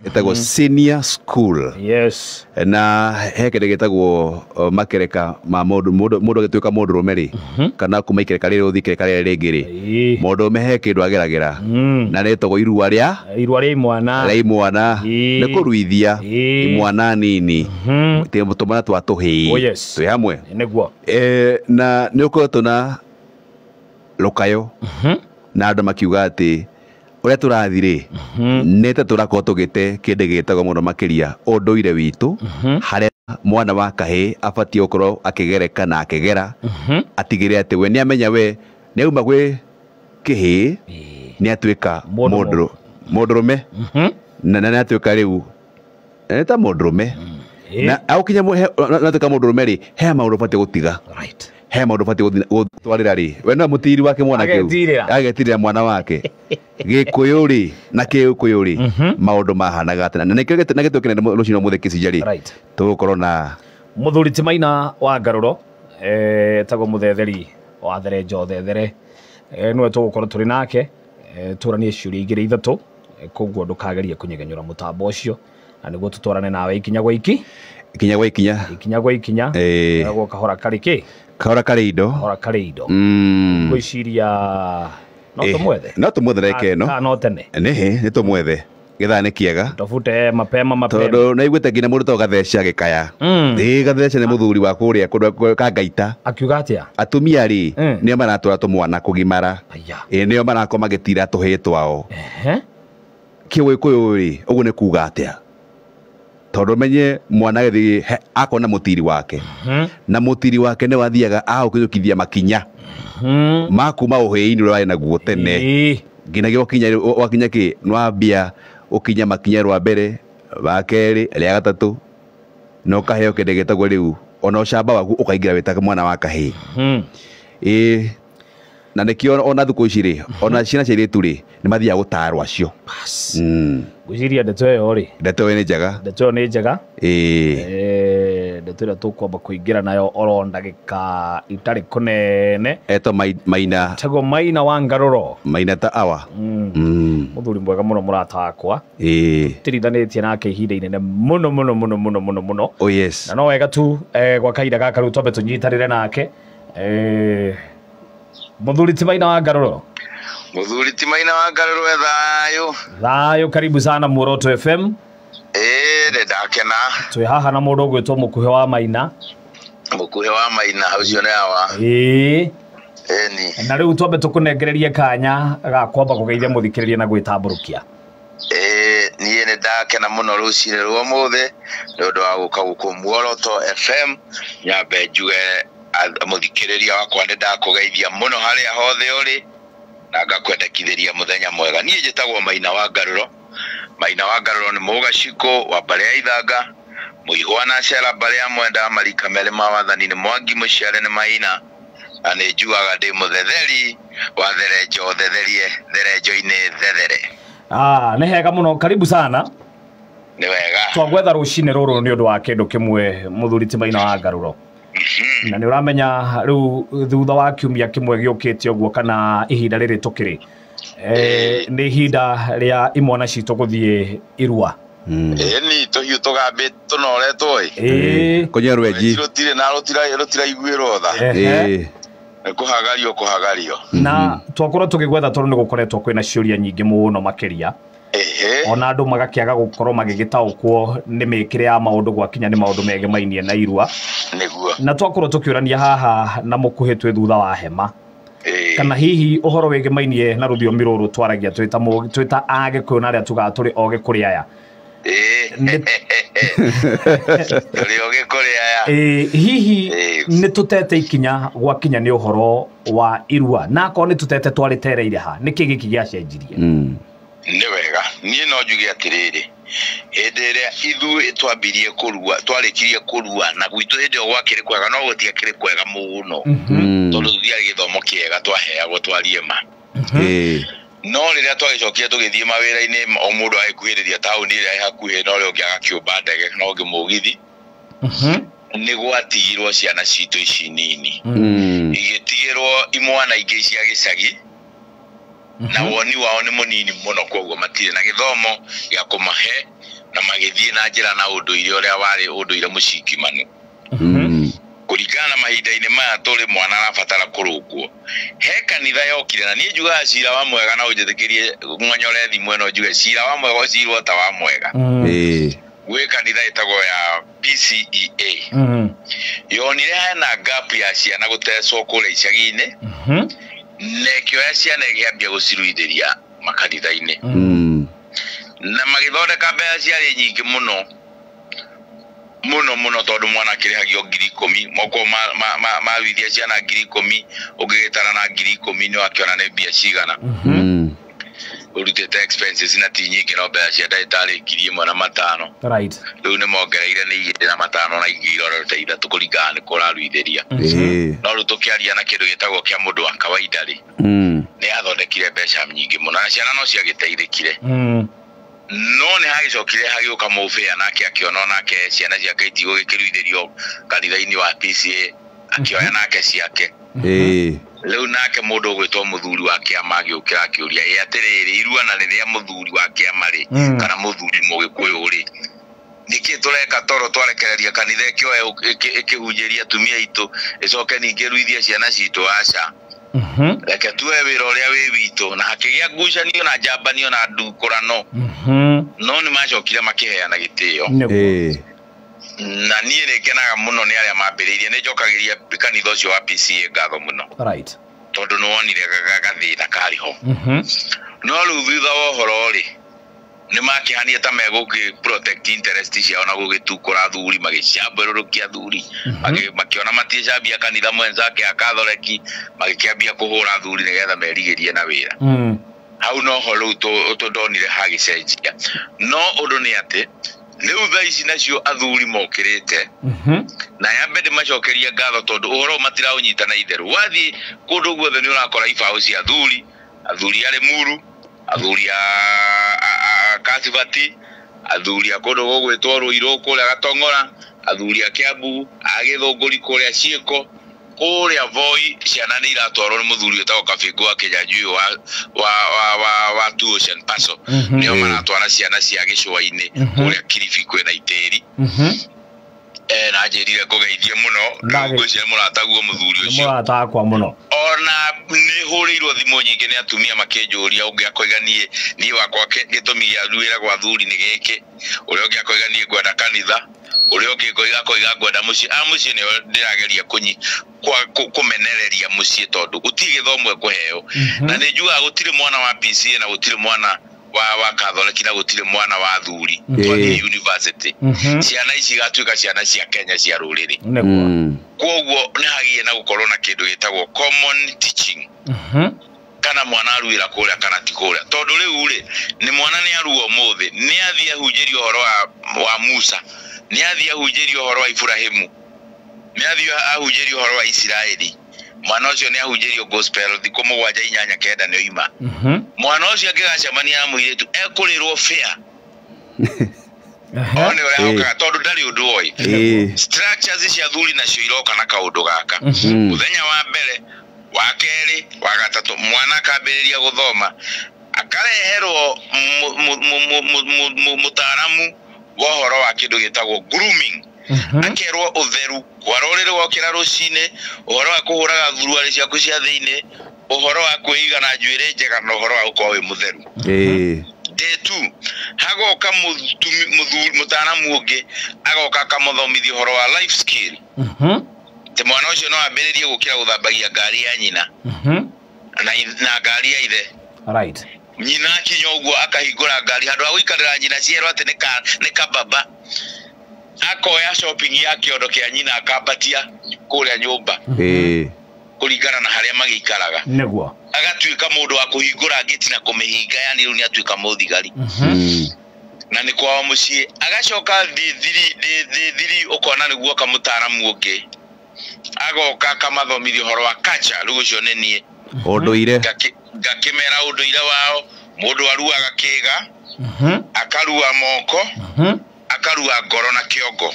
Ĩtagwo senior school. Yes. Na he kĩndũ gĩtagwo makereka ma mũndũ mũndũ agĩtuĩka mũndũrũme rĩ, kana kuma ikereka rĩrĩ ũthiĩ ikereka rĩrĩ rĩngĩ rĩ, mũndũrũme he kĩndũ ageragĩra na rĩtagwo irua rĩa Irua rĩa imwana. Rĩa imwana. Nĩ kũruithia imwana nini, tũmwana twa tũhĩĩ. Oh, yes. Twĩ hamwe. Nĩguo. Na nĩ ũkoretwo na rũkayo na andũ makiuga atĩ ũrĩa tũrathiĩ rĩ, nĩ ta tũrakorwo tũgĩte kĩndũ gĩtagwo mũno makĩria ũndũire witũ, harĩa mwana wa kahĩĩ abatiĩ gũkorwo akĩgereka na akĩgera, atigĩrĩre atĩ we nĩ amenya we nĩ auma gwĩ kĩhĩĩ, nĩ atuĩka Mũndũ mũndũrũme, na nĩ atuĩka rĩu nĩ ta mũndũrũme, na agũkinya na atuĩka mũndũrũme rĩ, he maũndũ ũbatiĩ gũtiga. He maũndũ ũbatiĩ gũtwarĩra rĩ, we no mũtiri wake mwana kĩu. Agetirĩra. Agetirĩra mwana wake. Gĩkũyũ rĩ na kĩũkũyũ rĩ, maũndũ mahanaga atĩa? Na nĩkĩo na gĩtũmi kĩnene rũcinĩ rwa ũmũthĩ kĩcija rĩ, tũgũkorwo na Mũthuri ti Maina wa Ngarũro, etagwo mũthetheri wa Therenjo Thethere, nĩwe tũgũkorwo tũrĩ nake, tũranie ciũria igĩrĩ ithatũ, koguo ndũkagerie kũnyegenyũra mũtambo ũcio, na nĩguo tũtwarane nawe ikinya gwa iki. Ikinya gwa ikinya. Ikinya gwa ikinya. Gwa kahora karĩ kĩ? Kahora karĩ indo. Kahora karĩ indo. Ngwĩciria no tũmwethe. No tũmwethe reke ĩno. Kana no tene. Nĩhĩ, nĩ tũmwethe. Gĩthaa nĩ kĩega. Tofute mapema mapema. Tondũ nĩaiguĩte nginya mũndũ ta Gatheca agĩkaya. Ĩĩ, Gatheca nĩ mũthuri wa kũrĩa kũndũ Kangaita. Akiuga atĩa? Atumia rĩ, nĩo maratwara tũmwana kũgimara. Aya. Ĩĩ, nĩo marakorwo magĩtira tũhĩĩ twao. Kĩũgĩkũyũ rĩ, ũguo nĩ kuga atĩa? Tondũ menye mwana agĩthiĩ akona mũtiri wake. Na mũtiri wake nĩ wathiaga agũkinyũkithia makinya ma kuma ũhĩĩ-inĩ ũrĩa warĩ naguo tene. Nginyagia wakinya kĩ, nĩwambia ũkinya makinya rwa mbere, wa kerĩ, rĩa gatatũ, na ũkaheo kĩndũ gĩtagwo rĩu ona ũcamba waku ũkaingĩra wĩ ta mwana wa kahĩĩ. Ĩĩ, na nĩkĩo ona thikũ ici rĩ, ona ciana cia airĩtu rĩ, nĩ mathiaga gũtarwo acio. Bas. Ngwĩciria ndeto ĩyo rĩ. Ndeto ĩyo nĩ njega. Ndeto ĩyo nĩ njega. Ndeto ĩrĩa tũkwamba kũingĩra nayo oro ndagĩka itarĩ kũnene. Etwo Maina. Etagwo Maina wa Ngarũro. Maina ta awa. Mũthuri mwega mũno mũrata wakwa. Tũtirithanĩtie nake ihinda inene mũno mũno mũno mũno mũno mũno. Oh yes. Na no wega tu, gwa kahinda gaka rĩu twambe tũnyitanĩre nake. Mũthuri ti Maina wa Ngarũro. Mũthuri ti Maina wa Ngarũro, e thayũ. Thayũ, karibu sana Muoroto FM. Ĩĩ, nĩ ndakena. Twĩ haha na mũndũ ũgwĩtwo Mũkuhĩ wa Maina. Mũkuhĩ wa Maina, ũcio nĩ awa. Ĩĩ. Ĩni. Na rĩu twambe tũkũnengererie kanya ga kwamba kũgeithia mũthikĩrĩria na gwĩtambũrũkia. Ĩĩ, niĩ nĩ ndakena mũno rũcinĩ rwa ũmũthĩ nĩ ũndũ wa gũka gũkũ Muoroto FM. Nyambe njuge mũthikĩrĩria wakwa nĩ ndakũgeithia mũno harĩa hothe ũrĩ, na ngakwendekithĩria mũthenya mwega. Niĩ njĩtagwo Maina wa Ngarũro. Maina wa Ngarũro nĩ mũgacikũ wa mbarĩ ya Ithanga, mũihwa na cera mbarĩ ya Mwenda, marika merĩ ma wathani nĩ Mwangi mũciare nĩ Maina, na nĩ njugaga ndĩ mũthetheri wa Therenjo thetherie Therenjo-inĩ thethere. Nĩ hega mũno, karibu sana. Nĩ wega. Twagwetha rũcinĩ rũrũ nĩ ũndũ wa kĩndũ kĩmwe mũthuri ti Maina wa Ngarũro. Na nĩ ũramenya rĩu thutha wa kiumia kĩmwe gĩũkĩte ũguo kana ihinda rĩrĩ tũkĩrĩ, nĩ ihinda rĩa imwana citũ gũthiĩ irua. Ĩni tũhiũ tũgambĩ tũnoretwo ĩ. Kũnyua rwenji. Rũtirĩ na rũtiraiguĩrwo tha. Nĩ kũhagario, kũhagario. Na twakorwo tũgĩgwetha tondũ nĩ gũkoretwo kwĩna ciũria nyingĩ mũno makĩria. Ona andũ magakĩaga gũkorwo magĩgĩtaũkwo nĩ mĩkĩre ya maũndũ gwakinya nĩ maũndũ megemainie na irua. Nĩguo. Na twakorwo tũkĩũrania haha na mũkuhĩ twĩ thutha wa hema. Kana hihi ũhoro wĩgemainie na rũthiomi rũrũ twaragia twĩta Agĩkũyũ na arĩa tugaga tũrĩ ogĩ kũrĩ aya. Tũrĩ ogĩ kũrĩ aya. Hihi nĩ tũtete ikinya gwakinya nĩ ũhoro wa irua, na akorwo nĩ tũtete twarĩtereire ha, nĩkĩ gĩkĩ gĩacenjirie? Nĩ wega. Niĩ no njuge atĩrĩrĩ, hĩndĩ ĩrĩa ithuĩ twambirie kũrua, twarĩkirie kũrua, na gwitũ hĩndĩ ĩyo gwakĩrĩ kwega, no gũtiakĩrĩ kwega mũno. Tondũ tũtiarĩ gĩthomo kĩega twaheagwo twarie ma. No rĩrĩa twagĩcokire tũgĩthiĩ mawĩra-inĩ, o mũndũ agĩkuhĩrĩria taũni ĩrĩa ĩ hakuhĩ, na ũrĩa ũngĩ agakĩũmba ndege, na ũngĩ mũgithi. Nĩ gwatigirwo ciana citũ ici nini. Igĩtigĩrwo imwana ingĩ cia gĩcagi, na woni wao nĩ mũnini mũno, koguo matirĩ na gĩthomo gĩa kũmahe Na magĩthiĩ na njĩra na ũndũire ũrĩa warĩ ũndũire mũcingimanu. Kũringana na mahinda-inĩ maya tũrĩ, mwana arabatara kũrũngwo. He kanitha yokire, na niĩ njugaga cira wa mwega, na ũnjĩtĩkĩrie ng'onyore thimũ ĩno njuge cira wa mwega ũcirwo ta wa mwega. Gwĩ kanitha ĩtagwo ya PCEA. Yonire hena gap ya ciana gũtecwo kũrĩa icagi-inĩ, na ĩkĩoya ciana ĩkĩambia gũciruithĩria makanitha-inĩ. Na magĩthondeka mbeca ciarĩ nyingĩ mũno mũno mũno, tondũ mwana akĩrĩhagio 10,000. Moko maruithia ciana 10,000, ũngĩgĩtara na 10,000 nĩ wakĩona nĩ mbia cigana. Ũrutĩte expenses na ti nyingĩ, no mbeca cia ndagĩtarĩ 1,500. Rĩu nĩ mongereire nĩ 2,500 na ingĩ irorete 3 kũringana nĩ kũraruithĩria. No rĩu tũkĩaria na kĩndũ gĩtagwo kĩa mũndũ wa kawaida rĩ, nĩ yathondekire mbeca nyingĩ mũno na ciana no ciagĩteithĩkire. No nĩ hagĩcokire hagĩũka mũbĩa, nake akĩona onake ciana ciake itigũgĩkĩruithĩrio kanitha-inĩ wa PCA, akĩoya nake ciake. Rĩu nake mũndũ ũgwĩtwo mũthuri wa kĩama agĩũkĩra akĩũria, ĩ atĩrĩrĩ, iruana rĩrĩa mũthuri wa kĩama rĩ, kana mũthuri mũgĩkũyũ rĩ, nĩkĩ tũreka toro twarekereria kanitha ĩkĩoe ĩkĩhunjĩria atumia aitũ, ĩcoke ningĩ ĩruithie ciana citũ? Aca, reke tuoe wĩra ũrĩa wĩ witũ. Na hakĩgĩa ngucanio na njambanio na ndukũrano, no nĩ macokire makĩheana gĩtĩo. Na niĩ nĩ ngenaga mũno nĩ arĩa mambĩrĩirie. Nĩ njokagĩria kanitha ũcio wa PCA ngatho mũno, tondũ nĩ wonire gathĩna karĩ ho. No rĩu thutha wa ũhoro rĩ, nĩ makĩhania ta megũkĩ protect interest ciao na gũgĩtukũra athuri, magĩcambĩrũrũkia athuri. Makĩona matiĩcambia kanitha mwenzake a Katholeki, magĩkĩambia kũhũra athuri nĩgetha merigĩrie na wĩra. Hau noho rĩu tũndonire hagĩcenjia. No ũndũ nĩ atĩ rĩu thaa ici nacio athuri mokĩrĩte, na yambe ndĩmacokerie ngatho, tondũ ũhoro ũyũ matiraũnyita na itherũ. Wathiĩ kũndũ guothe nĩ ũrakora ibaũ cia athuri, athuri a Limuru, athuri a Kasibati, athuri a kũndũ gũgwĩtwo Ruiru kũrĩa Gatong'ora, athuri a Kiambu, a Gĩthũngũri kũrĩa Ciĩko, kũrĩa Voi ciana nĩ iratwarwo nĩ mũthuri wĩtagwo Kabingu wa Kĩnyanjui wa Two Ocean Parcel. Nĩo maratwara ciana cia gĩcũa-inĩ. Kũrĩa Kilifi kwĩna itĩri. Na njĩrire ngũgeithie mũno. Ngwĩciria mũrataguo mũthuri ũcio. Mũrata wakwa mũno. Ona nĩ hũrĩirwo thimũ nyingĩ nĩ atumia makĩnjũria, ũngĩ akoiga niĩ wakwa gĩtũmi gĩa wĩra gwa thuri nĩ gĩkĩ, ũrĩa ũngĩ akoiga niĩ ngwenda kanitha, ũrĩa ũngĩ akoiga ngwenda mũciĩ. A mũciĩ nĩo ndĩrageria kũmenereria mũciĩ, tondũ gũtirĩ gĩthomo ĩkũheo. Na nĩ njugaga gũtirĩ mwana wa PCA na gũtirĩ mwana wa Katholeki na gũtirĩ mwana wa thuri twathiĩ university. Ciana ici igatuĩka ciana cia Kenya cia rũrĩrĩ. Koguo nĩ hagie na gũkorwo na kĩndũ gĩtagwo common teaching, kana mwana aruĩra kũrĩa kana ti kũrĩa, tondũ rĩu rĩ, nĩ mwana nĩ arua ũmũthĩ, nĩ athiĩ ahunjĩrio ũhoro wa Musa, nĩ athiĩ ahunjĩrio ũhoro wa Ibrahimu, nĩ athiĩ ahunjĩrio ũhoro wa Isiraeli. Mwana ũcio nĩ ahunjĩrio gospel thikũ 7, 8, 9, nĩ oima. Mwana ũcio angĩgacemania na mũirĩtu ekũrĩrwo fair one ũrĩa okaga, tondũ ndarĩ ũndũ oĩ. Structures cia thuri nacio iroka na kaũndũ gaka. Mũthenya wa mbere, wa kerĩ, wa gatatũ, mwana akambĩrĩria gũthoma, akareherwo mũtaaramu wa ũhoro wa kĩndũ gĩtagwo grooming. Akerwo ũtheru kwara ũrĩrĩ wokĩra rũcinĩ, ũhoro wa kũhũraga thuruarĩ ciaku cia thĩinĩ, ũhoro wa kwĩiga na njuĩrĩ njega, na ũhoro wa gũkorwo wĩ mũtheru. Day two hagoka mũtaaramu ũngĩ, agoka akamũthomithia ũhoro wa life skill, atĩ mwana ũcio no ambĩrĩrie gũkĩra gũthambagia ngari ya nyina na ngari ya ithe. Nyina akinya ũguo akahingũra ngari, handũ ha gũikarĩra nyina cierwo atĩ nĩ kababa, akoya shopping ya kĩondo kĩa nyina akambatia kũrĩa nyũmba, kũringana na harĩa magĩikaraga. Agatuĩka mũndũ wa kũhingũra ngĩti na kũmĩhinga, yani rĩu nĩ atuĩka mũthigari. Na nĩ kwao mũciĩ. Agacoka thĩ thiri ũkona nĩ guoka mũtaaramu ũngĩ, agoka akamathomithia ũhoro wa culture. Rĩu ũcio nĩ niĩ. Ũndũire. Ngakĩmera ũndũire wao, mũndũ aruaga kĩga, akarua moko, akarua ngoro na kĩongo,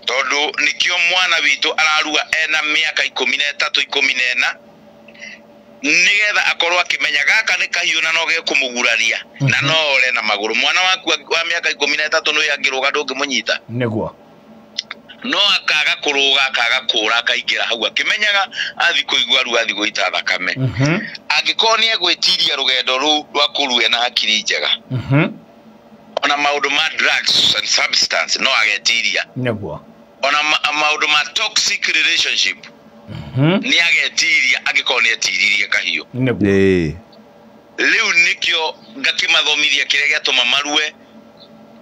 tondũ nĩkĩo mwana witũ ararua ena mĩaka 13, 14. Nĩgetha akorwo akĩmenya gaka nĩ kahiũ na no gekũmũguraria na no ore na magũrũ. Mwana waku wa mĩaka 13 nĩ angĩrũga ndũngĩmũnyita. Nĩguo. No akaga kũrũga, akaga kũra, akaingĩra hau akĩmenyaga athi kũigua ruo, athi gũita thakame. Angĩkorwo nĩ egwĩtiria rũgendo rũu rwa kũrue na hakiri njega, ona maũndũ ma drugs and substance no agetiria. Nĩguo. Ona maũndũ ma toxic relationship nĩ agetiria angĩkorwo nĩ etiririe kahiũ. Nĩguo. Rĩu nĩkĩo ngakĩmathomithia kĩrĩa gĩatũma marue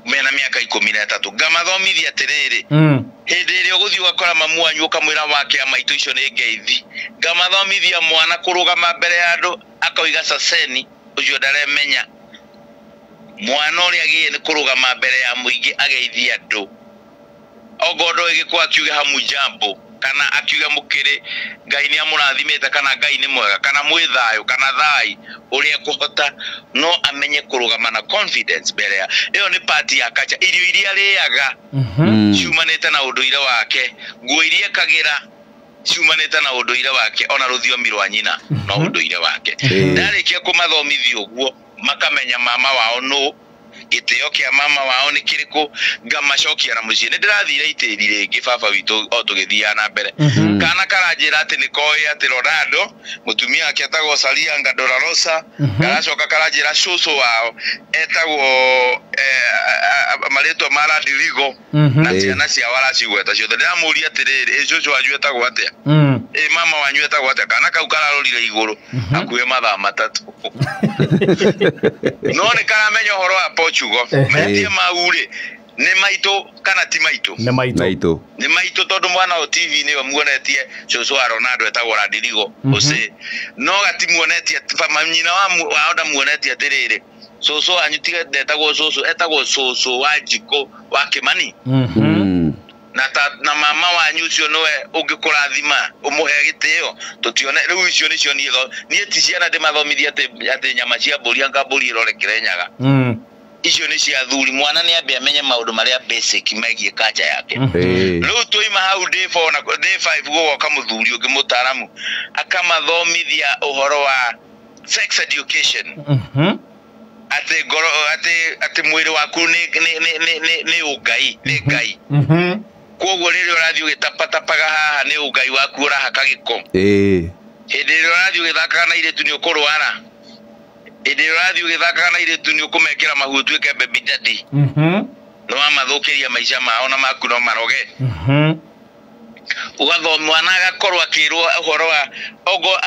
mena mĩaka 13. Ngamathomithia atĩrĩrĩ, hĩndĩ ĩrĩa ũgũthiĩ ũgakora mamu wanyu ũkamwĩra wake maitũ icio nĩ ngeithi. Ngamathomithia mwana kũrũgama mbere ya andũ akoiga caceni ũcio ndaremenya. Mwana ũrĩa agĩrĩire nĩ kũrũgama mbere ya mũingĩ ageithie andũ. Ongorwo ndoĩ gĩkũ akiuge hamujambo kana akiuge mũkĩrĩ Ngai nĩ amũrathimĩte kana Ngai nĩ mwega kana mwĩ thayũ kana thai ũrĩa ekũhota, no amenye kũrũgama na confidence mbere ya ĩyo. Nĩ part ya culture. Irio iria arĩaga ciumanĩte na ũndũire wake, nguo iria ekagĩra ciumanĩte na ũndũire wake, ona rũthiomi rwa nyina no ũndũire wake. Ndarĩkia kũmathomithia ũguo, makamenya mama wao nũ, gĩtĩo kĩa mama wao nĩ kĩrĩkũ. Ngamacokia na mũciĩ. Nĩ ndĩrathire itĩri rĩngĩ baba witũ o tũgĩthiaga na mbere, kana karanjĩra atĩ nĩ koĩ atĩ Ronaldo mũtumia wake etagwo Saria Ngandolarosa. Karacoka karanjĩra cũcũ wao etagwo marĩtwa ma Rodrigo na ciana ciao aracigweta ciothe. Ndĩramũria atĩrĩrĩ, ĩ cũcũ wanyu etagwo atĩa? Ĩ mama wanyu etagwo atĩa? Kana kau kararorire igũrũ hakuhĩ mathaa 3, no nĩ karamenya ũhoro wa Portugal. Mahĩtia mau rĩ, nĩ maitũ kana ti maitũ? Nĩ maitũ. Maitũ. Nĩ maitũ, tondũ mwana o TV nĩwe muonetie cũcũ wa Ronaldo etagwo Rodrigo Jose, no gatimuonetie nyina wao ndamuonetie atĩrĩrĩ, cũcũ wanyu tiga ndetagwo cũcũ, etagwo cũcũ wa Njikũ wa Kĩmani. Na mama wanyu ũcio nĩwe ũngĩkũrathima ũmũhe gĩtĩo. Tũtione rĩu icio nĩcio niĩ niĩ ti ciana ndĩmathomithie atĩ nyama cia mbũri anga mbũri ĩrore Kĩrenyaga. Icio nĩ cia athuri. Mwana nĩ ambe amenye maũndũ marĩa basic megiĩ culture yake. Rĩu twaima hau day 4 na day 5 gũgoka mũthuri ũngĩ mũtaaramu akamathomithia ũhoro wa sex education, atĩ ngoro atĩ mwĩrĩ waku nĩ ũngai, nĩ Ngai. Koguo rĩrĩa ũrathiĩ ũgĩtapatapaga haha nĩ ũngai waku ũrahaka gĩko. Hĩndĩ ĩrĩa ũrathiĩ ũgĩthakaga na airĩtu nĩ ũkũrwara. Hĩndĩ ĩrĩa ũrathiĩ ũgĩthakaga na airĩtu nĩ ũkũmekĩra mahu ũtuĩke baby daddy. Nĩ wamathũkĩria maica mao na maku no maroge. Ũgathoma mwana agakorwo akĩrwo ũhoro wa ongo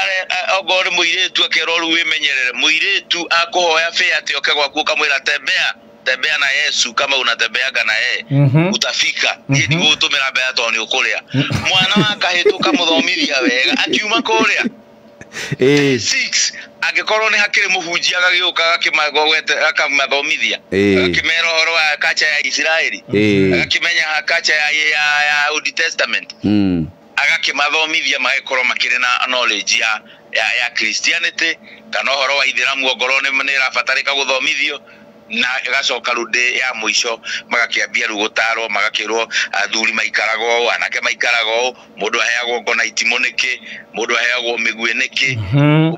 nĩ mũirĩtu, akerwo rĩu wĩmenyerere. Mũirĩtu akũhoya bĩa atĩ oke gwaku ũkamwĩra tembea tembea na Yesu, kama unatembeaga na yeye utafika. Niĩ ndigũgũtũmĩra mbeca tondũ nĩ ũkũrĩa. Mwana wa kahĩtũ ũkamũthomithia wega akiuma kũrĩa 6, angĩkorwo nĩ hakĩrĩ mũhunjia agagĩũka akamathomithia, agakĩmera ũhoro wa culture ya Isiraeli, agakĩmenya culture ya Old Testament, agakĩmathomithia magĩkorwo makĩrĩ na knowledge ya Christianity kana ũhoro wa ithĩramu ongorwo nĩ ĩrabatarĩka gũthomithio. Na ĩgacoka rĩu ndĩ ya mũico magakĩambia rĩu gũtarwo, magakĩrwo athuri maikaraga ũũ, anake maikaraga ũũ, mũndũ aheagwo ngo na itimũ nĩkĩ, mũndũ aheagwo mĩguĩ nĩkĩ,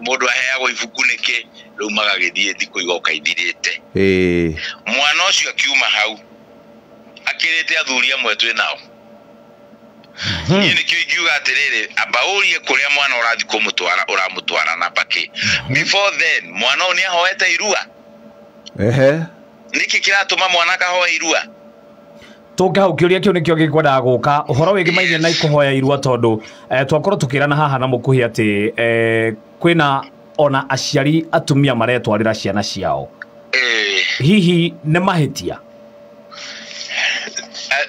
mũndũ aheagwo ibuku nĩkĩ. Rĩu magagĩthiĩ thikũ igoka ithirĩte. Mwana ũcio akiuma hau akĩrĩte athuri amwe twĩ nao. Niĩ nĩkĩo ingiuga atĩrĩrĩ, amba ũrie kũrĩa mwana ũrathiĩ kũmũtwara ũramũtwara na mbakĩ. Before then mwana ũyũ nĩ ahoete irua. Nĩkĩ kĩratũma mwana akahoe irua? Tũke hau, kĩũria kĩu nĩkĩo gĩkwendaga gũka ũhoro wĩgĩmainie na ikũhoya irua, tondũ twakorwo tũkĩrana haha na mũkuhi atĩ kwĩna ona aciari atumia maretwarĩra ciana ciao. Hihi nĩ mahĩtia?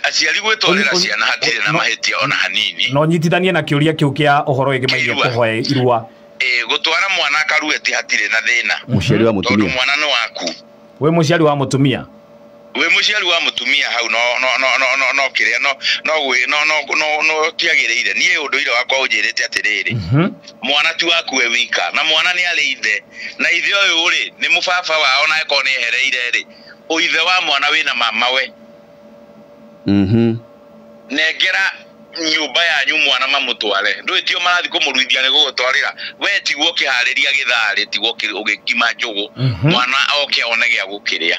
Aciari gwĩtwarĩra ciana hatirĩ na mahĩtia ona hanini. No nyitithanie na kĩũria kĩu kĩa ũhoro wĩgĩmainie Kĩirua. kũhoya irua. Gũtwara mwana akarue ti hatirĩ na thĩna. Mũciari wa Tondũ mũtumia. mwana nĩ waku. Wĩ mũciari wa mũtumia. Wĩ mũciari wa mũtumia hau no no no no no no kĩrĩa no no gwĩ no no no no tiagĩrĩire. Niĩ ũndũire wakwa ũnjĩrĩte atĩrĩrĩ, mwana ti waku we wika, na mwana nĩ arĩ ithe, na ithe ũyũ rĩ nĩ mũbaba wao, na akorwo nĩ ehereire rĩ, ũithe wa mwana wĩna mama we. Nengera Nyũmba yanyu mwana mamũtware ndũĩ tio marathi kũmũruithia nĩ gũgũtwarĩra we tigwo ũkĩharĩria gĩtharĩ tigwo ũgĩkima njũgũ mwana oke one gĩa gũkĩrĩa.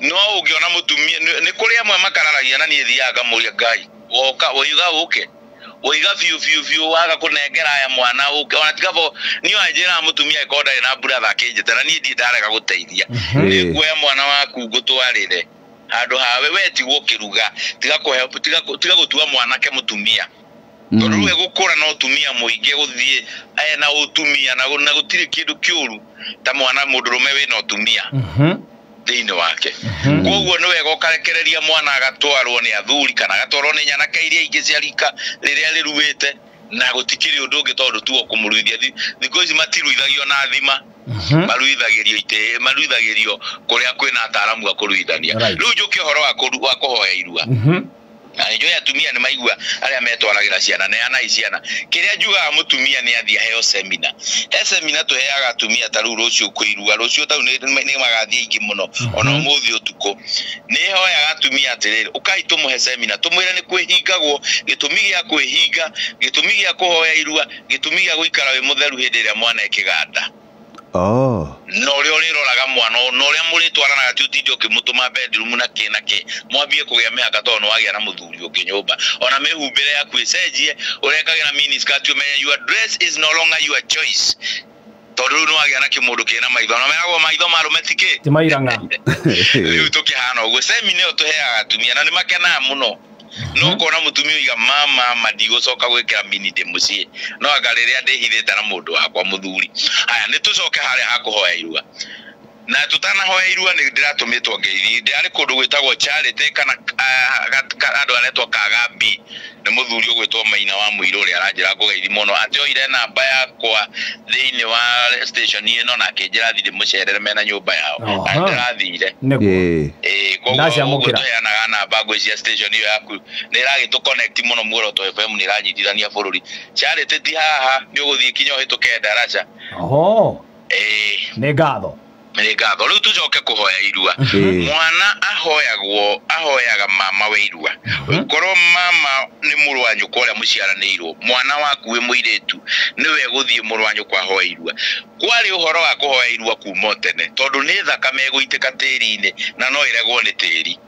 No ũngĩona mũtumia nĩ kũrĩ amwe makararagia na niĩ thiaga ngamũria Ngai woka woiga ũke woiga biũ biũ biũ waga kũnengera aya mwana ũke ona tigabo niĩ wanjĩraga mũtumia angĩkorwo ndarĩ na brother akĩnjĩta na niĩ ndirĩ ndarega gũteithia nĩnguoya mwana waku ngũtwarĩre handũ hawe we tigwo ũkĩruga tiga kũhe tiga gũtua mwanake mũtumia tondũ rĩu egũkũra na ũtumia mũingĩ gũthiĩ ena ũtumia na gũtirĩ kĩndũ kĩũru ta mwana mũndũrũme wĩna ũtumia thĩinĩ wake. Koguo nĩ wega ũkarekereria mwana agatwarwo nĩ athuri kana agatwarwo nĩ nyanake iria ingĩ cia rika rĩrĩa rĩruĩte na gũtikĩrĩ ũndũ ũngĩ tondũ tu kũmũruithia. Thikũ ici matiruithagio na thima maruithagĩrio ite maruithagĩrio kũrĩa kwĩna ataaramu a kũruithania. Rĩu njũke ũhoro wa kũhoya irua. Na nĩ njũĩ atumia nĩ maigua arĩa metwaragĩra ciana neanai ciana. Kĩrĩa njugaga mũtumia nĩ athiĩ aheo semina. He semina tũheaga atumia ta rĩu rũciũ kwĩ irua rũciũ tau nĩ magathiĩ aingĩ mũno ona ũmũthĩ ũtukũ. Nĩ hoyaga atumia atĩrĩrĩ ũkai tũmũhe semina tũmwĩre nĩ kwĩhingagwo gĩtũmi gĩa kwĩhinga gĩtũmi gĩa kũhoya irua gĩtũmi gĩa gũikara wĩ mũtheru hĩndĩ ĩrĩa mwana e kĩganda. Na ũrĩa ũrĩroraga mwana na ũrĩa mũrĩtwaranaga ti ũtinde ũkĩmũtũma bedroom na kĩ na kĩ mwambie kũgĩa mĩhaka tondũ nĩ wagĩa na mũthuri ũngĩ nyũmba ona mĩhumbĩre yaku ĩcenjie ũrekagĩra miniskirt ũmenye your dress is no longer your choice tondũ rĩu nĩ wagĩa na kĩmũndũ kĩna maitho na meragwo maitho ma arũme ti kĩ ti mairang'a. Rĩu tũkĩhana ũguo semina ĩyo tũheaga atumia na nĩ makenaga mũno no ũkona mũtumia oiga mama ma ndigũcoka gwĩkĩra mini ndĩ mũciĩ no anga rĩrĩa ndĩhithĩte na mũndũ wakwa mũthuri. Haya nĩ tũcoke harĩa ha kũhoya irua na tũtanahoya irua nĩ ndĩratũmĩtwo ngeithi ndĩrarĩ kũndũ gwĩtagwo Charity kana andũ aretwo Kagambi nĩ mũthuri ũgwĩtwo Maina wa Mũirũ ũrĩa aranjĩra ngũgeithi mũno atĩ oire namba yakwa thĩinĩ wa station ĩno na akĩnjĩra thiĩ ndĩmũcerere mena nyũmba yao na ndĩrathire. Nĩguo. Koguo Ndaciamũkĩra. ũguo tũheanaga namba ngwĩciria station ĩyo yaku nĩ ĩragĩtũ connect mũno Muoroto FM nĩ ĩranyitithania bũrũri. Charity ti haha nĩ ũgũthiĩ kinya ũhĩtũke ndaraca. Nĩ ngatho. Nĩ ngatho. Rĩu tũcoke kũhoya irua. Mwana ahoyagwo ahoyaga mama we irua. Korwo mama nĩ mũrũ wa nyũkwa ũrĩa mũciaranĩirwo mwana waku wĩ mũirĩtu nĩwe gũthiĩ mũrũ wa nyũkwa ahoe irua. Kwarĩ ũhoro wa kũhoya irua kuma tene tondũ nĩ thakame ĩgũitĩka tĩri-inĩ na no ĩregwo nĩ tĩri.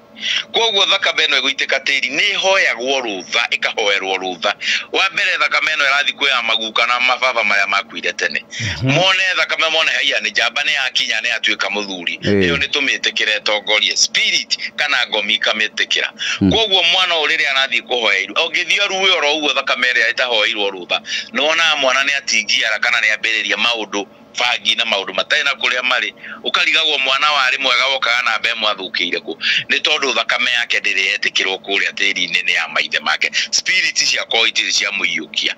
Koguo thakame ĩno ĩgũitĩka tĩri nĩ ĩhoyagwo rũtha ĩkahoerwo rũtha. Wa mbere thakame ĩno ĩrathiĩ kwĩ maguka na mababa marĩa makuire tene mone thakame mone haiya nĩ njamba nĩ yakinya nĩ yatuĩka mũthuri ĩyo nĩ tũmĩtĩkĩre ĩtongorie spirit kana ngomi ikamĩtĩkĩra. Koguo mwana ũyũ rĩrĩa arathiĩ kũhoya irua ũngĩthiĩ aruwe oro ũguo thakame ĩrĩa ĩtahoeirwo rũtha nĩ wonaga mwana nĩ atingiara kana nĩ ambĩrĩria maũndũ bangi na maũndũ matarĩ na kũrĩa marĩ ũkarigagwo mwana warĩ mwega wokaga namba ĩmwe athũkĩire kũ nĩ tondũ thakame yake ndĩrĩ yetĩkĩrwo kũrĩa tĩri-inĩ nĩ ya maithe make spirit ciakorwo itirĩ ciamũiyũkia.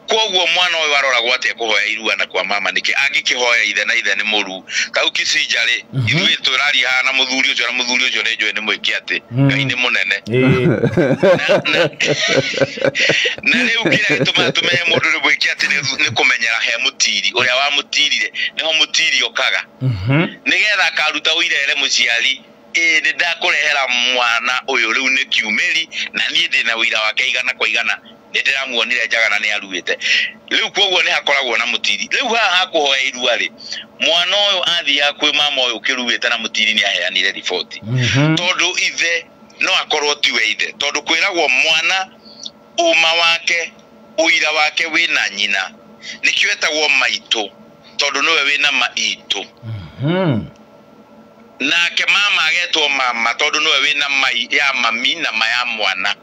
Koguo mwana ũyũ aroragwo atĩa kũhoya irua na kwa mama nĩkĩ angĩkĩhoya ithe na ithe nĩ mũru kau kicinja rĩ ithuĩ tũraria haha na mũthuri ũcio na mũthuri ũcio nĩ njũĩ nĩ mwĩke atĩ Ngai nĩ mũnene. Na rĩu kĩrĩa gĩtũmaga tũmenye mũndũ nĩ mwĩke atĩ nĩ kũmenyera he mũtiri ũrĩa wamũtirire nĩho mũtiri okaga nĩgetha akaruta ũira ere mũciari ĩĩ nĩ ndakũrehera mwana ũyũ rĩu nĩ kiumĩri na niĩ ndĩna ũira wake igana kwa igana nĩ ndĩramuonire njaga na nĩ aruĩte. Rĩu koguo nĩ hakoragwo na mũtiri. Rĩu haha hakũhoya irua rĩ mwana ũyũ athiaga kwĩ mama ũyũ ũkĩruĩte na mũtiri nĩ aheanire riboti tondũ ithe no akorwo tiwe ithe tondũ kwĩragwo mwana ũma wake ũira wake wĩna nyina nĩkĩo etagwo maitũ tondũ nĩwe wĩna maitũ nake mama agetwo mama tondũ nĩwe wĩna mai ya mami na ma ya mwana.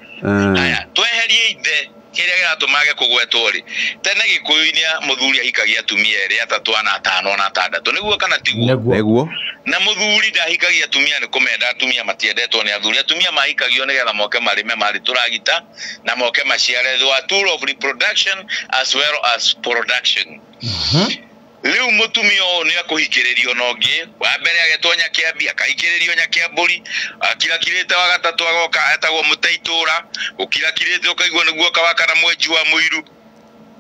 Haya tweherie ithe kĩrĩa kĩratũma kũgwetwo rĩ tene gĩkũyũ-inĩ mũthuri ahikagia atumia erĩ atatũ ana atano ana atandatũ nĩguo kana tiguo? Nĩguo. Na mũthuri ndahikagia atumia nĩ kũmenda atumia matiendetwo nĩ athuri atumia mahikagio nĩgetha moke marĩme marĩ tũragita na moke maciare they were tool of reproduction as well as production. Rĩu mũtumia ũyũ nĩ akũhikĩrĩrio na ũngĩ wa mbere agetwo Nyakĩambi akahikĩrĩrio Nyakĩambũri akirakirĩte wa gatatũ agoka etagwo Mũteitũra ũkirakirĩte ũkaigua nĩguo kawa kana mwenji wa mũiru.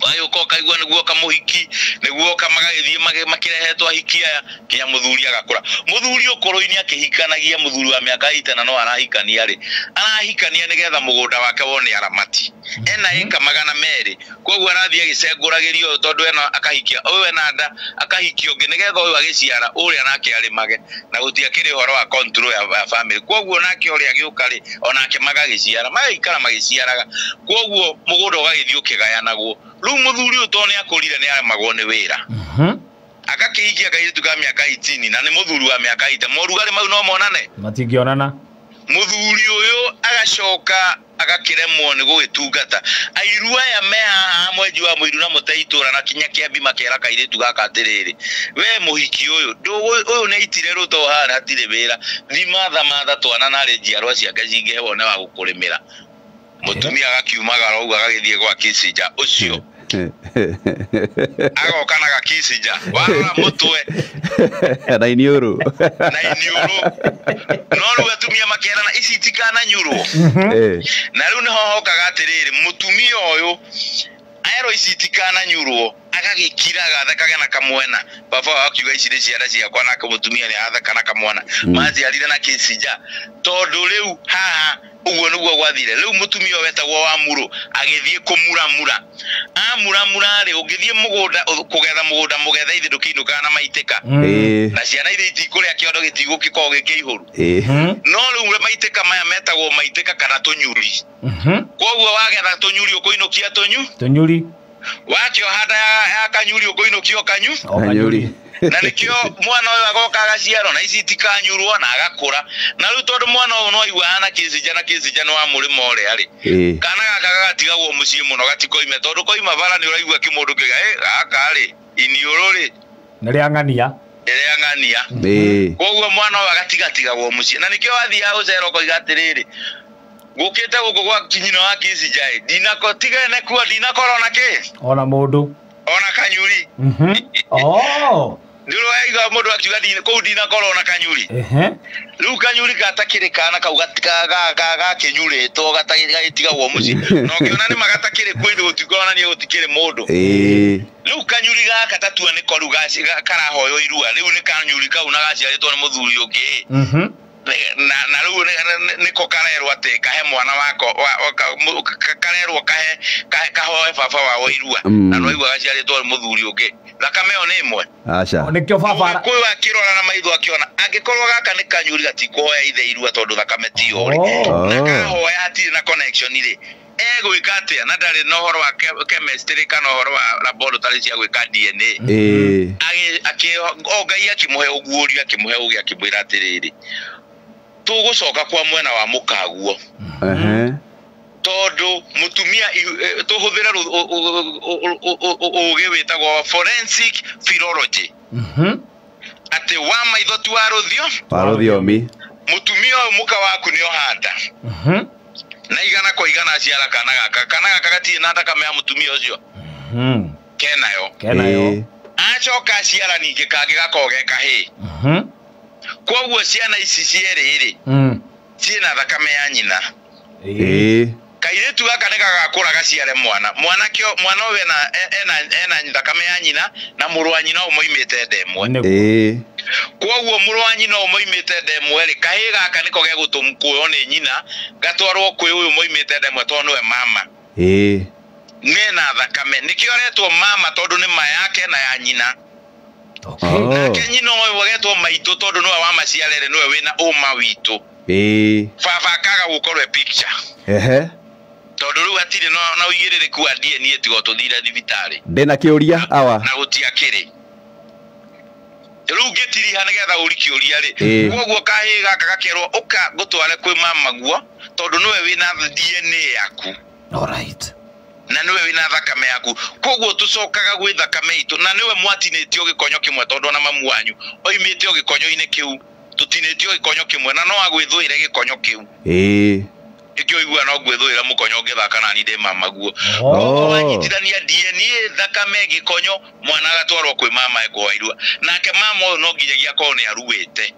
Agĩũka ũkaigua nĩguo kamũhiki, nĩguo kamagagĩthiĩ makĩrehetwo ahiki aya nginya mũthuri agakũra. Mũthuri ũkũrũ-inĩ akĩhikanagia, mũthuri wa mĩaka 80 no arahikania rĩ, arahikania nĩgetha mũgũnda wake wone aramati. Ena ĩka 200, koguo arathiĩ agĩcengũragĩria ũyũ tondũ ena akahikia ũyũ ena nda, akahikia ũngĩ nĩgetha ũyũ agĩciara ũrĩa nake arĩmage, na gũtiakĩrĩ ũhoro wa control ya family. Koguo nake ũrĩa agĩũka rĩ, onake magagĩciara, magaikara magĩciaraga, koguo mũgũnda ũgagĩthiĩ ũkĩgayanagwo. Rĩu mũthuri ũyũ tondũ nĩakũrire nĩaremagwo nĩ wĩra, agakĩhikia kairĩtu ka mĩaka 18 na nĩ mũthuri wa mĩaka 80. Morugarĩ mau no monane, matingĩonana. Mũthuri ũyũ agacoka agakĩremwo nĩ gũgĩtungata airu aya me haha mwenji wa mũiru na mũte itũra na kinya kĩambi, makera kairĩtu gaka atĩrĩrĩ, we mũhiki ũyũ ũyũ nĩ aitire rũto haha hatirĩ wĩra, thi matha twana narĩ njiarwa ciake cingĩhe wone wa gũkũrĩmĩra. Mũtumia agakiumagara ũguo agagĩthiĩ gwa Kissinger ũcio, agoka na gakicija warora mũtwe na iniũrũ, na iniũrũ. No rĩu atumia makerana ici itikananyurwo. Na rĩu nĩho hokaga atĩrĩrĩ, mũtumia ũyũ aerwo ici itikananyurwo, agagĩkira agathekage na kamwena. Baba wao akiuga ici nĩ ciana ciakwa, nake mũtumia nĩ aratheka na kamwana maciarire na Kissinger. Tondũ rĩu haha ũguo nĩguo gwathire. Rĩu mũtumia ũyũ wetagwo wa Muro agĩthiĩ kũmuramura, amuramura rĩ, ũngĩthiĩ mũgũnda kũgetha mũgũnda mũgethe ithe ndũkĩinũkaga na maitĩka, na ciana ithe itikũrĩa kĩondo gĩtigũgĩkorwo gĩkĩihũru. No rĩu maitĩka maya metagwo maitĩka kana tũnyuri. Koguo wagetha tũnyuri ũkũinũkia tũnyuri, wakĩoha nda ya kanyuri ũkũinũkio kanyu, kanyuri. Na nĩkĩo mwana ũyũ agoka agaciarwo na ici itikanyurwo na agakũra. Na rĩu tondũ mwana ũyũ no aigua hana Kissinger na Kissinger nĩ wa mũrĩmo ũrĩa rĩ, kana gaka gagatigagwo mũciĩ mũno gatikoime, tondũ koima bara nĩ ũraigua kĩmũndũ kĩga gaka rĩ iniũrũ rĩ nĩ rĩa ng'ania, rĩa ng'ania. Koguo mwana ũyũ agatigatigagwo mũciĩ, na nĩkĩo wathiaga gũcera ũkoiga atĩrĩrĩ, gũkĩte gũkũ gwa nyina wa Kissinger ndinako tigane kuo ndinakorwo na kĩ ona mũndũ ona kanyuri. Ndũraigua mũndũ akiuga kũu ndinakorwo na kanyuri. Rĩu kanyuri gatakĩrĩ kana kau gakĩnyurĩtwo gagĩtigagwo mũciĩ, na ũkĩona nĩ magatakĩrĩ kuo ithe gũtikuonania gũtikĩrĩ mũndũ. Rĩu kanyuri gaka tatua nĩko rĩu karahoywo irua, rĩu nĩ kanyuri kau na gaciarĩtwo nĩ mũthuri ũngĩ, na rĩu nĩko karerwo atĩ kahe mwana wako, karerwo kahe kahoe baba wao irua, na no igua gaciarĩtwo nĩ mũthuri ũngĩ, thakame ĩyo nĩ ĩmwe. Aca nĩkĩo baba Mũgĩkũyũ akĩrora na maitho akĩona angĩkorwo gaka nĩ kanyuri gatikũhoya ithe irua tondũ thakame tiyo rĩ, na kahoya hatirĩ na connection rĩ, egwĩka atĩa na ndarĩ na ũhoro wa chemistry kana ũhoro wa laboratory cia gwĩka DNA. O Ngai akĩmũhe ũguũrio, akĩmũhe ũgĩ, akĩmwĩra atĩrĩrĩ, tũgũcoka kwa mwena wa mũkaguo, tondũ mũtumia tũhũthĩre ũgĩ wĩtagwo forensic philology, atĩ wa maitho ti wa rũthio, wa rũthiomi, mũtumia ũyũ mũka waku nĩ ohanda na igana kwa igana aciara kana gaka, kana gaka gatirĩ na thakame ya mũtumia ũcio, kenayo, acoka aciara ningĩ kangĩ gakorwo ge kahĩĩ. Koguo ciana ici cierĩ rĩ, ciĩna thakame ya nyina. Kairĩtu gaka nĩ gagakũra gaciare mwana, mwanake mwana ũyũ ena thakame ya nyina na mũrũ wa nyina ũyũ moimĩte nda ĩmwe. Koguo mũrũ wa nyina ũyũ moimĩte nda ĩmwe rĩ, kahĩĩ gaka nĩko gegũtũmkuoywo nĩ nyina gatwarwo kwĩ ũyũ moimĩte nda ĩmwe tondũ nĩwe mama. Mena thakame, nĩkĩo aretwo mama tondũ nĩ ma yake na ya nyina. Nake nyina ũyũ agetwo maitũ tondũ nĩwe wamaciarere, nĩwe wĩna ũma witũ. Baba akaga gũkorwo e picture. Tondũ rĩu hatirĩ na ũigĩrĩrĩku wa DNA tiga tũthire thibitarĩ. Ndĩna kĩũria awa. Na gũtiakĩrĩ. Rĩu ngĩtiriha nĩgetha ũri kĩũria rĩ. Koguo kahĩĩ gaka gakerwo ũka ngũtware kwĩ mamaguo tondũ nĩwe wĩna DNA yaku. Alright. Na nĩwe wĩna thakame yaku. Koguo tũcokaga gwĩ thakame itũ na nĩwe mwatinĩtio gĩkonyo kĩmwe tondũ ona mamu wanyu oimĩtio gĩkonyo-inĩ kĩu, tũtinĩtio gĩkonyo kĩmwe na no agwĩthũĩre gĩkonyo kĩu. Nĩkĩo ũiguaga no ngwĩthũĩra mũkonyo ũngĩthaka nani ndĩ mamaguo. Wanyitithania DNA thakame gĩkonyo, mwana agatwarwo kwĩ mama ekũhoya irua. Nake mama ũyũ no nginyagia akorwo nĩ aruĩte.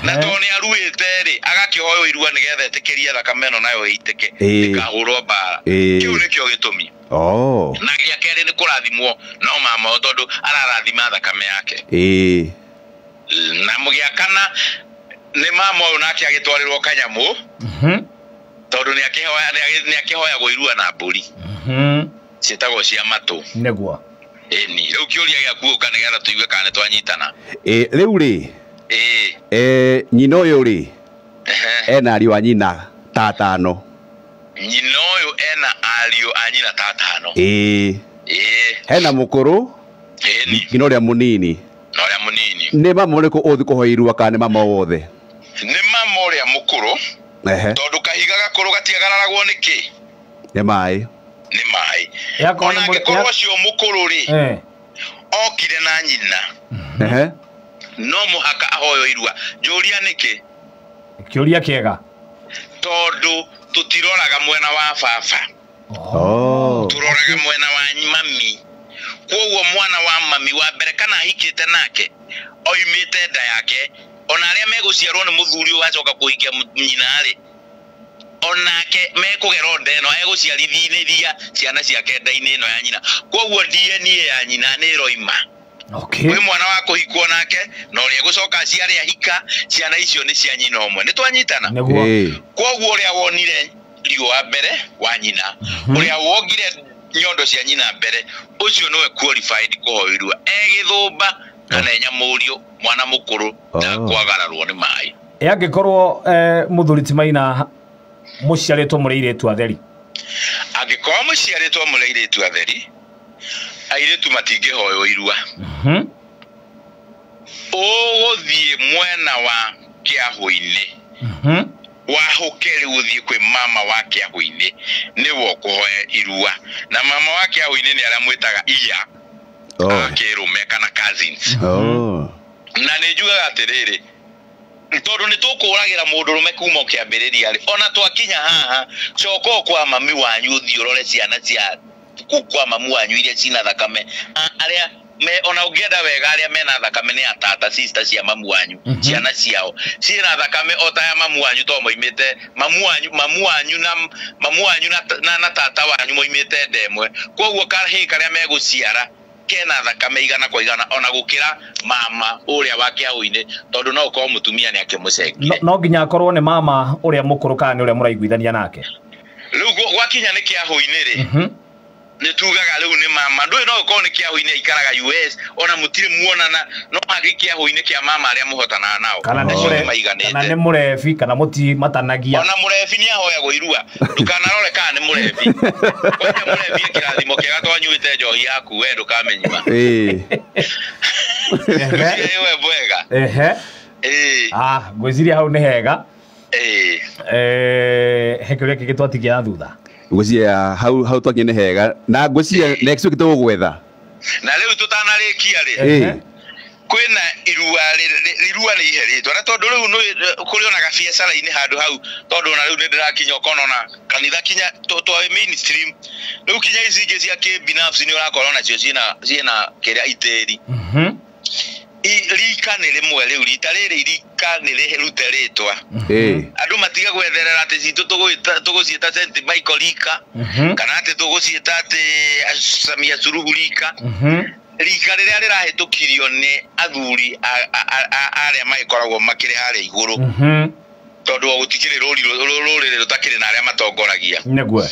Na tondũ nĩ aruĩte rĩ, Arakĩhoywo irua nĩgetha etĩkĩrie thakame ĩno nayo ĩitĩke, ĩkahũrwo mbara. Kĩu nĩkĩo gĩtũmi. Na gĩa kerĩ nĩ kũrathimwo no mama ũyũ tondũ ararathima thakame yake. Na gĩa kana nĩ mama ũyũ nake agĩtwarĩrwo kanyamũ, tondũ nĩ akĩhoyagwo irua na mbũri ciĩtagwo cia matũ. Nĩguo. Ĩni rĩu kĩũria gĩaku ũka nĩgetha tũigue kana nĩ twanyitana. Rĩu rĩ, nyina ũyũ rĩ, ena ariũ a nyina ta atano. Nyina ũyũ ena ariũ a nyina ta atano. Hena mũkũrũ nginya ũrĩa mũnini. Na ũrĩa mũnini. Nĩ mama ũrĩkũ ũthiĩ kũhoya irua kana nĩ mama wothe? Nĩ mama ũrĩa mũkũrũ. Tondũ kahiga gakũrũ gatiagararagwo nĩ kĩ? Nĩ maĩ. Nĩ maĩ. Ona angĩkorwo ũcio mũkũrũ rĩ, okire na nyina. No mũhaka ahoywo irua. Njũria nĩkĩ? Kĩũria kĩega. Tondũ tũtiroraga mwena wa baba. Tũroraga mwena wa mami. Kwoguo mwana wa mami wa mbere kana ahikĩte nake oimĩte nda yake, ona arĩa megũciarwo nĩ mũthuri ũyũ wacoka kũhikia nyina rĩ, onake mekũgera nda ĩno, egũciarithia ciana ciake nda-inĩ ĩno ya nyina. Kwoguo DNA ya nyina nĩ ĩroima. Kwĩ mwana wa kũhikwo nake na ũrĩa egũcoka aciare ahika, ciana icio nĩ cia nyina ũmwe. Nĩ twanyitana? Nĩguo. Kwoguo ũrĩa wonire riũa mbere wa nyina, ũrĩa wongire nyondo cia nyina mbere, ũcio nĩwe qualified kũhoywo irua. Egĩthũmba kana enyamũrio, mwana mũkũrũ ndakwagararwo nĩ maĩ. Angĩkorwo mũthuri ti Maina mũciarĩtwo mũrĩ airĩtu atheri. Angĩkorwo mũciarĩtwo mũrĩ airĩtu atheri, airĩtu matingĩhoywo irua. Ũgũthiĩ mwena wa kĩahũ-inĩ. Wahũke rĩu ũthiĩ kwĩ mama wa kĩahũ-inĩ, nĩwe ũkũhoya irua. Na mama wa kĩahũ-inĩ nĩ arĩa mwĩtaga iya, akĩrũme kana cousins. Na nĩ njugaga atĩrĩrĩ, tondũ nĩ tũkũragĩra mũndũrũme kuma kĩambĩrĩria rĩ, ona twakinya haha, coka o kwa mami wanyu ũthiĩ ũrore ciana cia kwa mamu wanyu iria cina thakame. Arĩa me ona ũngĩenda wega arĩa mena thakame nĩ atata sister cia mamu wanyu, ciana ciao ciĩna thakame o ta ya mamu wanyu, tondũ moimĩte mamu wanyu, mamu wanyu na mamu wanyu na tata wanyu moimĩte nda ĩmwe. Kwoguo kahĩĩ karĩa megũciara kena thakame igana kwa igana ona gũkĩra mama ũrĩa wa kĩahũ-inĩ, tondũ no ũkorwo mũtumia nĩ akĩmũcengire. No nginya akorwo nĩ mama ũrĩa mũkũrũ kana nĩ ũrĩa mũraiguithania nake. Rĩu gwakinya nĩ kĩahũ-inĩ rĩ, nĩ tugaga rĩu nĩ mama. Ndũĩ no ũkorwo nĩ kĩahũ-inĩ aikaraga US, ona mũtirĩ muonana, no hagĩ kĩahũ-inĩ kĩa mama arĩa mũhotanaga nao. Kana nĩ mũrebi, kana mũtimatanagia. Ona mũrebi nĩ ahoyagwo irua. Ndũkanarore kana nĩ mũrebi. Kwanja mũrebi e kĩrathimo kĩega twanyuĩte njohi yaku, we ndũkamenyua. We mwega. Ngwĩciria hau nĩ hega. He kĩũria kĩngĩ twatigia na thutha. Ngwĩciria hau twakinya nĩ hega. Na ngwĩciria next week tũgũgwetha. Na rĩu tũtanarĩkia rĩ, kwĩna irua, irua nĩ iherĩtwo. Na tondũ rĩu kũrĩ ona gabiacara-inĩ handũ hau, tondũ ona rĩu nĩ ndĩrakinya ũkona ona kanitha kinya twa mainstream. Rĩu kinya ici ingĩ cia kĩbinafsi nĩ ũrakora onacio ciĩna kĩrĩa itĩri. Rika nĩ rĩmwe rĩu, rita rĩrĩ rika nĩ rĩrute rĩtwa. Andũ matige gwetherera atĩ citũ tũgũciĩta Saint Michael rika, kana atĩ tũgũciĩta atĩ Samia Suluhu rika. Rika rĩrĩa rĩrahĩtũkirio nĩ athuri arĩa magĩkoragwo makĩrĩ harĩa igũrũ, tondũ gũtikĩrĩ rũrĩrĩ rũtakĩrĩ na arĩa matongoragia. Nĩguo.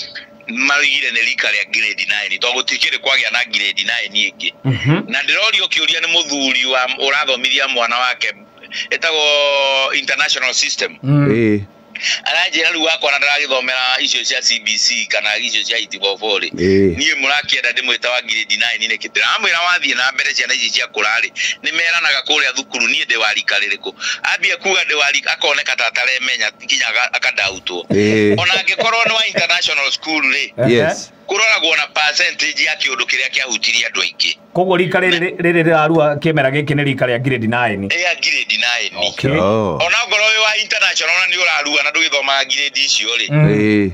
Maroigire nĩ rika rĩa grade 9, tondũ gũtikĩrĩ kwagĩa na grade 9 ĩngĩ. Na ndĩrorio kĩũria nĩ mũthuri wa ũrathomithia mwana wake ĩtagwo international system. Aranjĩra rĩu wakwa na ndĩragĩthomera icio cia CBC kana icio cia 844 rĩ, niĩ mũrakĩenda ndĩmwĩta wa grade 9 nĩkĩ? Ndĩramwĩra wathiĩ na mbere ciana ici cia kũra rĩ, nĩ meranaga kũrĩa thukuru niĩ ndĩ wa rika rĩrĩkũ. Ambia kuga ndĩ wa rika, akoneka ta ataremenya nginya akadautwo. Ona angĩkorwo nĩ wa international school rĩ, kũroragwo na percentage ya kĩũndũ kĩrĩa kĩahutirie andũ aingĩ. Koguo rika rĩrĩ rĩrarua kĩmera gĩkĩ nĩ rika rĩa grade 9. Rĩa grade 9. Ona ngorwo wĩ wa international ona nĩ ũrarua na ndũgĩthomaga grade icio rĩ,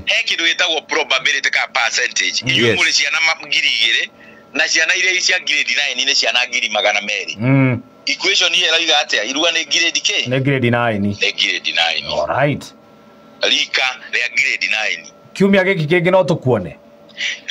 he kĩndũ gĩtagwo probability ka percentage. Inyuĩ mũrĩ ciana 2,000 na ciana iria cia grade 9 nĩ ciana 200,000. Equation ĩyo ĩroiga atĩa? Irua nĩ grade K? Nĩ grade 9. Nĩ grade 9. All right. Rika rĩa grade 9. Kiumia gĩkĩ kĩngĩ no tũkuone.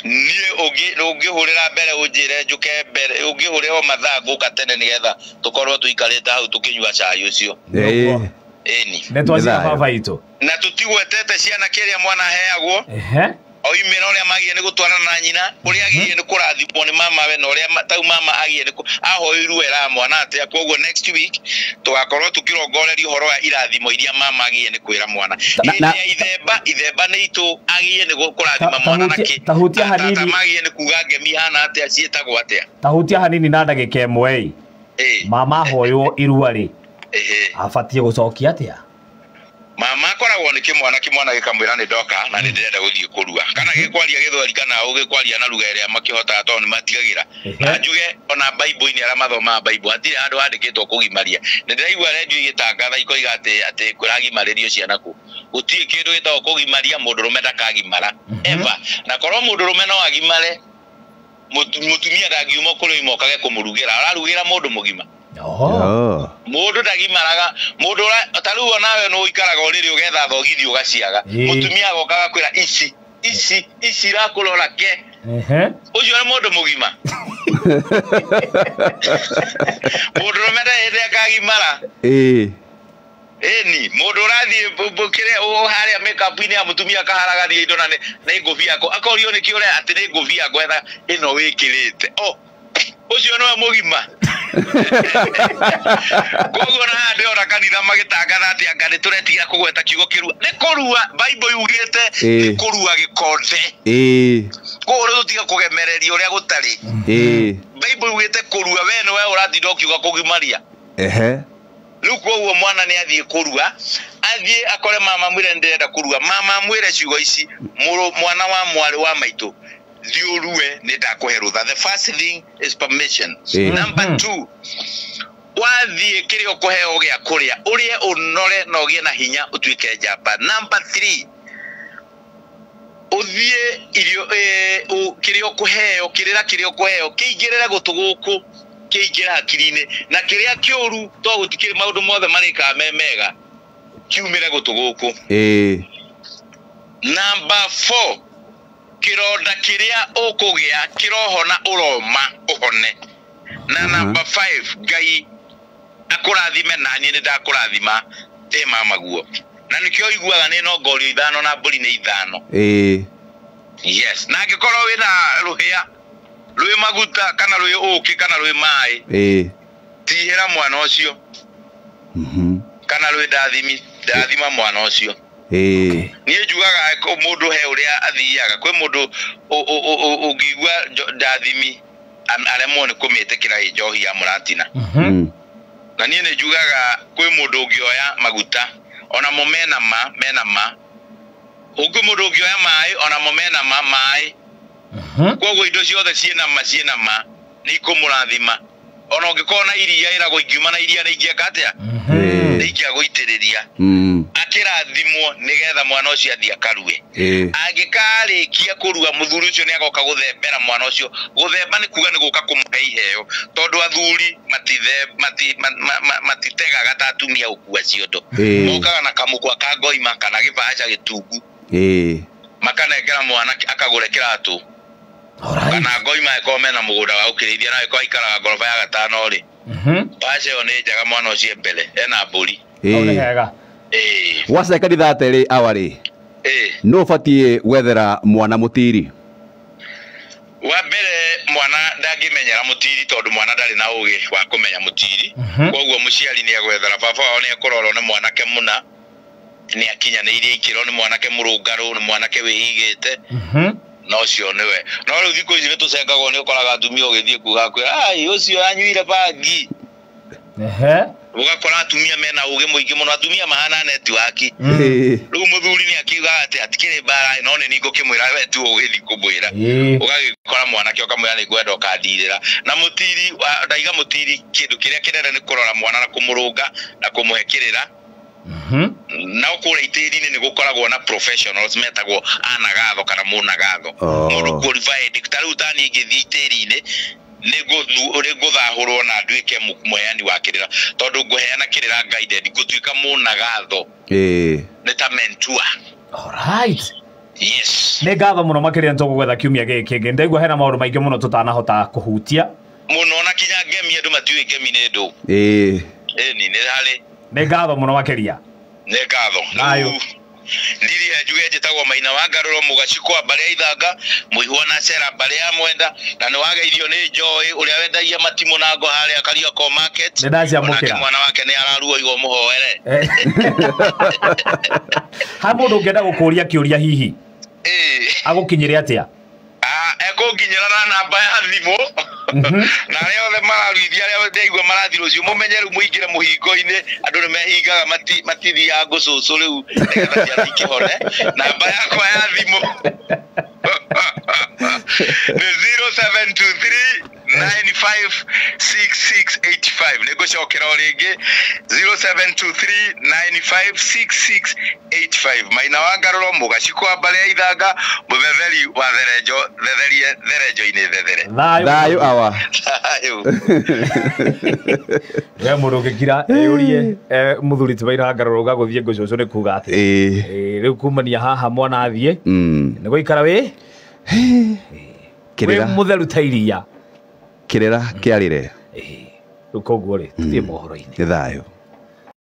Niĩ ũngĩhũrĩra mbere ũnjĩre njũke mbere, ũngĩhũrĩra o mathaa ngũka tene nĩgetha tũkorwo tũikarĩte hau tũkĩnyua cai ũcio. Ĩĩ. Ĩni. Nĩ twacira Nĩ thayũ. baba itũ. Na tũtigwetete ciana kĩrĩa mwana aheagwo. Ehe. Oimĩra ũrĩa magire nĩ gũtwarana na nyina, ũrĩa agire nĩ kũrathimwo nĩ mama we, na ũrĩa tau mama agire nĩ ahoirwo era mwana atĩa. Koguo next week tũgakorwo tũkĩrongoreria ũhoro wa irathimo iria mama agire nĩ kwĩra mwana. Hĩndĩ ya ithemba, ithemba nĩ itũ agire nĩ kũrathima mwana na kĩ. Tahutia hanini. Tata magire nĩ kuga ngemi hana atĩa, ciĩtagwo atĩa. Tahutia hanini na ndagĩka ĩmwe ĩ. Mama ahoywo irua rĩ. Abatiĩ gũcokia atĩa? Mama akoragwo nĩ kĩmwana, kĩmwana gĩkamwĩra nĩ ndoka na nĩ ndĩrenda gũthiĩ kũrua, kana gĩkwaria gĩthweri kana ũgĩkwaria na lugha ĩrĩa makĩhotaga tondũ nĩ matigagĩra. Na njuge ona Bible-inĩ arĩa mathomaga Bible hatirĩ handũ handĩkĩtwo kũgimaria. Nĩ ndĩraigua rendio igĩtangatha ikoiga atĩ kũragimarĩrio ciana kũ. Gũtirĩ kĩndũ gĩtagwo kũgimaria, mũndũrũme ndakagimara ever. Na korwo mũndũrũme no agimare, mũtumia ndangiuma kũrĩ oima okage kũmũrugĩra, ararugĩra mũndũ mũgima. Oho. Mũndũ ndagimaraga, mũndũ ta rĩu onawe nĩ ũikaraga ũrĩrĩ ũgetha thogithi ũgaciaga. Mũtumia agoka agakwĩra ici ici ici irakũrora ke. Ũcio nĩ mũndũ mũgima. Mũndũrũme ndarĩ hĩndĩ akagimara. Ĩni, mũndũ ũrathiĩ kĩrĩa harĩa make-up-inĩ ya mũtumia akaharagania indo na nĩ ngũbia akorio nĩkĩ ũrĩa atĩ nĩ ngũbia ngwetha ĩno wĩkĩrĩte. Oh, ũcio nĩwe mũgima. Koguo na haha ndĩrona kanitha magĩtangatha atĩ anga nĩ tũretiga kũgweta kiugo kĩrua. Nĩ kũrua, Bible yugĩte nĩ kũrua gĩkonde. Koguo rĩu tũtiga kũgemereria ũrĩa gũtarĩ. Bible yugĩte kũrua, we nĩwe ũratinda ũkiuga kũgimaria. Rĩu koguo mwana nĩ athiĩ kũrua, athiĩ akore mama mwĩre ndĩrenda kũrua, mama mwĩre ciugo ici, mwana wa mwarĩ wa maitũ, thiĩ ũrue nĩ ndakũhe rũtha. The first thing is permission. Number 2, wathiĩ kĩrĩa ũkũheo gĩa kũrĩa, ũrĩe ũnore na ũgĩe na hinya ũtuĩke njamba. Number 3, ũthiĩ irio, kĩrĩa ũkũheo, kĩrĩra kĩrĩa ũkũheo, kĩingĩrĩre gũtũ gũkũ, kĩingĩre hakiri-inĩ, na kĩrĩa kĩũru to gũtikĩrĩ maũndũ mothe marĩkaga me mega, kiumĩre gũtũ gũkũ. Number 4, kĩronda kĩrĩa ũkũgĩa kĩrohona ũroma ũhone. Na number 5, Ngai akũrathime na niĩ nĩ ndakũrathima ndĩ mama guo. Na nĩkĩo ũiguaga nĩ nongorio 5 na mbũri nĩ 5. Yes, na angĩkorwo wĩna rũhĩa rwĩ maguta kana rwĩ ũkĩ kana rwĩ maĩ, tihĩra mwana ũcio. Kana rwĩ ndathimi, ndathima mwana ũcio. Niĩ njugaga mũndũ he ũrĩa athiaga, kwĩ mũndũ ũngĩigua ndathimi aremwo nĩ kũmĩtĩkĩra ĩ njohi ya mũratina. Na niĩ nĩ njugaga kwĩ mũndũ ũngĩoya maguta onamo mena ma, mena ma. Ũngĩ mũndũ ũngĩoya maĩ onamo mena ma, maĩ. Koguo indo ciothe ciĩna ma, ciĩna ma, nĩ ikũmũrathima. Ona ũngĩkorwo na iria ĩragwo ingiuma na iria nĩ ingĩeka atĩa? Nĩ ingĩagũitĩrĩria. Akĩrathimwo nĩgetha mwana ũcio athiĩ akarue. Angĩkarĩkia kũrua, mũthuri ũcio nĩ agoka gũthembera mwana ũcio. Gũthemba nĩ kuga nĩ gũka kũmũhe iheo, tondũ athuri matitegaga ta atumia gũkua ciondo. Mokaga na kamũkwa ka ngoima kana gĩbaca gĩtungu. Makanengera mwana akagũre kĩratũ. Kana ngoima ĩkorwo mena mũgũnda wa gũkĩrĩithia na ĩkorwo aikaraga ngoroba ya 5 rĩ. Baca ĩyo nĩ njega mwana ũcio mbere ena mbũri. Waca kanitha atĩrĩ awa rĩ. Nũ ũbatiĩ gwethera mwana mũtiri? Wa mbere mwana ndangĩmenyera mũtiri tondũ mwana ndarĩ na ũgĩ wa kũmenya mũtiri. Koguo mũciari nĩ egwethera, baba wao nĩ ekũrorwo nĩ mwanake mũna, nĩ akinyanĩirie ikĩro, nĩ mwanake mũrũngarũ, nĩ mwanake wĩigĩte. Na ũcio nĩwe. No rĩu thikũ ici nĩ tũcengagwo, nĩ ũkoraga atumia ũgĩthiĩ kuga akwĩra, ai ũcio anyuire bangi. Ũgakora atumia mena ũgĩ mũingĩ mũno, atumia mahana network. Rĩu mũthuri nĩ akiugaga atĩ atikĩrĩ mbara, no nĩ niĩ ngũkĩmwĩra we tu ũgĩthiĩ kũmwĩra. Ũgagĩkora mwanake ũkamwĩra nĩ ngwenda ũkandirĩra. Na mũtiri, ndaiga mũtiri kĩndũ kĩrĩa kĩnene nĩ kũrora mwana na kũmũrũnga na kũmũhe kĩrĩra. Na kũrĩa itĩri-inĩ nĩ gũkoragwo na professionals metagwo anagatho kana mũnagatho. Mũndũ qualified, ta rĩu ta niĩ ingĩthiĩ itĩri-inĩ Nĩ ngũthahũrwo na nduĩke mũheani wa kĩrĩra, tondũ ngũheana kĩrĩra guided, ngũtuĩka mũnagatho. Nĩ ta mentor. Alright. Yes. Nĩ ngatho mũno makĩria, nĩ tũgũgwetha kiumia gĩkĩ kĩngĩ. Ndaigua hena maũndũ maingĩ mũno tũtanahota kũhutia. Mũno, na kinya ngemi, andũ matiũĩ ngemi nĩ ndũ. Ĩni nĩ harĩ. Nĩ ngatho mũno makĩria. Nĩ ngatho. Thayũ. Ndirie njuge njĩtagwo Maina wa Ngarũro, Mũgacikwa, mbarĩ ya Ithanga, Mũihwa na Cera, mbarĩ ya Mwenda, na nĩ wageithio nĩ Joy ũrĩa wendagia matimũ na ngo harĩa Kariokor Market. Nĩ ndaciamũkĩra. Onake mwana wake nĩ araruo, igwo mũhoere. Ha mũndũ ũngĩenda gũkũria kĩũria hihi agũkinyĩre atĩa? Ah, ekũnginyĩra na namba ya thimũ, na arĩa othe mararuithia, arĩa ndaigua marathiĩ rũciũ, mũmenye rĩu mũingĩre mũhingo-inĩ, andũ nĩ mehingaga, matithiaga ngũcũcũ rĩu nĩgetha ciana ikĩhone. Namba yakwa ya thimũ nĩ 0723 956685. Nĩ ngũcokera o rĩngĩ, 0723 956685. Maina wa Ngarũro, Mũgacikwa, mbarĩ ya Ithanga, mũthetheri wa therenjo, thetherie therenjo-inĩ thethere. Thayũ. Thayũ awa. Thayũ. We mũndũ ũngĩkira eyũrie, mũthuri ti Maina wa Ngarũro gũthiĩ ngũcũcũ nĩ kuga atĩ rĩu kumania haha mwana athiĩ nĩ gũikara wĩ Kĩrĩra. Wĩ mũtheru ta iria. Kĩrĩra kĩarĩre. Rĩu koguo rĩ, tũthiĩ mohoro-inĩ. Nĩ thayũ.